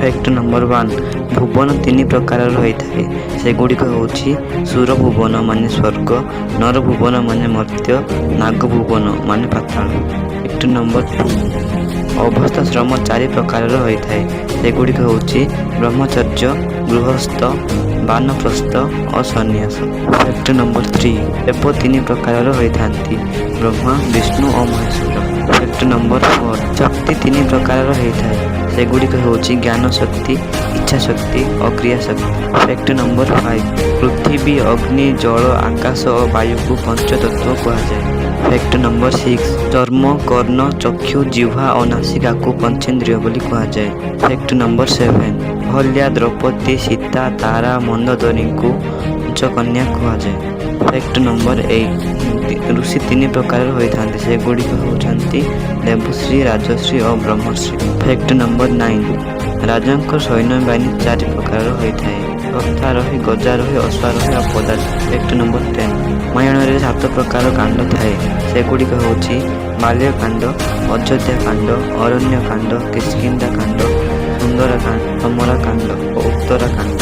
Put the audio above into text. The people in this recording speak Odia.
ଫ୍ୟାକ୍ଟ ନମ୍ବର 1, ଭୁବନ ତିନି ପ୍ରକାରର ହୋଇଥାଏ। ସେଗୁଡ଼ିକ ହେଉଛି ସୁରଭୁବନ ମାନେ ସ୍ୱର୍ଗ, ନରଭୁବନ ମାନେ ମର୍ତ୍ତ୍ୟ, ନାଗଭୁବନ ମାନେ ପାତାଳ। ଫ୍ୟାକ୍ଟ ନମ୍ବର 2, ଅବସ୍ଥାଶ୍ରମ ଚାରି ପ୍ରକାରର ହୋଇଥାଏ। ସେଗୁଡ଼ିକ ହେଉଛି ବ୍ରହ୍ମଚର୍ଯ୍ୟ, ଗୃହସ୍ଥ, ବାନପ୍ରସ୍ଥ ଓ ସନ୍ନ୍ୟାସ। ଫ୍ୟାକ୍ଟ ନମ୍ବର 3, ଦେବ ତିନି ପ୍ରକାରର ହୋଇଥାନ୍ତି: ବ୍ରହ୍ମା, ବିଷ୍ଣୁ ଓ ମହେଶ୍ୱର। ଫ୍ୟାକ୍ଟ ନମ୍ବର 4, ଶକ୍ତି ତିନି ପ୍ରକାରର ହୋଇଥାଏ। ସେଗୁଡ଼ିକ ହେଉଛି ଜ୍ଞାନ ଶକ୍ତି, ଇଚ୍ଛା ଶକ୍ତି ଓ କ୍ରିୟା ଶକ୍ତି। ଫ୍ୟାକ୍ଟ ନମ୍ବର 5, ପୃଥିବୀ, ଅଗ୍ନି, ଜଳ, ଆକାଶ ଓ ବାୟୁକୁ ପଞ୍ଚତତ୍ତ୍ୱ କୁହାଯାଏ। ଫ୍ୟାକ୍ଟ ନମ୍ବର 6, ଚର୍ମ, କର୍ଣ୍ଣ, ଚକ୍ଷୁ, ଜିହ୍ୱା ଓ ନାସିକାକୁ ପଞ୍ଚେନ୍ଦ୍ରିୟ ବୋଲି କୁହାଯାଏ। ଫ୍ୟାକ୍ଟ ନମ୍ବର 7, ଅହଲ୍ୟା, ଦ୍ରୌପଦୀ, ସୀତା, ତାରା, ମନ୍ଦୋଦରୀଙ୍କୁ ପଞ୍ଚକନ୍ୟା କୁହାଯାଏ। ଫ୍ୟାକ୍ଟ ନମ୍ବର 8, ଋଷି ତିନି ପ୍ରକାରର ହୋଇଥାନ୍ତି। ସେଗୁଡ଼ିକ ହେଉଛନ୍ତି ଦେବର୍ଷି, ରାଜର୍ଷି ଓ ବ୍ରହ୍ମର୍ଷି। ଫ୍ୟାକ୍ଟ ନମ୍ବର 9, ରାଜାଙ୍କ ସୈନ୍ୟବାହିନୀ ଚାରି ପ୍ରକାରର ହୋଇଥାଏ: ରଥାରୋହୀ, ଗଜାରୋହୀ, ଅଶ୍ୱାରୋହୀ ଓ ପଦାତି। ଫ୍ୟାକ୍ଟ ନମ୍ବର 10, ରାମାୟଣରେ ସାତ ପ୍ରକାର କାଣ୍ଡ ଥାଏ। ସେଗୁଡ଼ିକ ହେଉଛି ବାଲ୍ୟକାଣ୍ଡ, ଅଯୋଧ୍ୟାକାଣ୍ଡ, ଅରଣ୍ୟକାଣ୍ଡ, କିଷ୍କିନ୍ଧାକାଣ୍ଡ, ସୁନ୍ଦରକାଣ୍ଡ, ସମରକାଣ୍ଡ ଓ ଉତ୍ତରାକାଣ୍ଡ।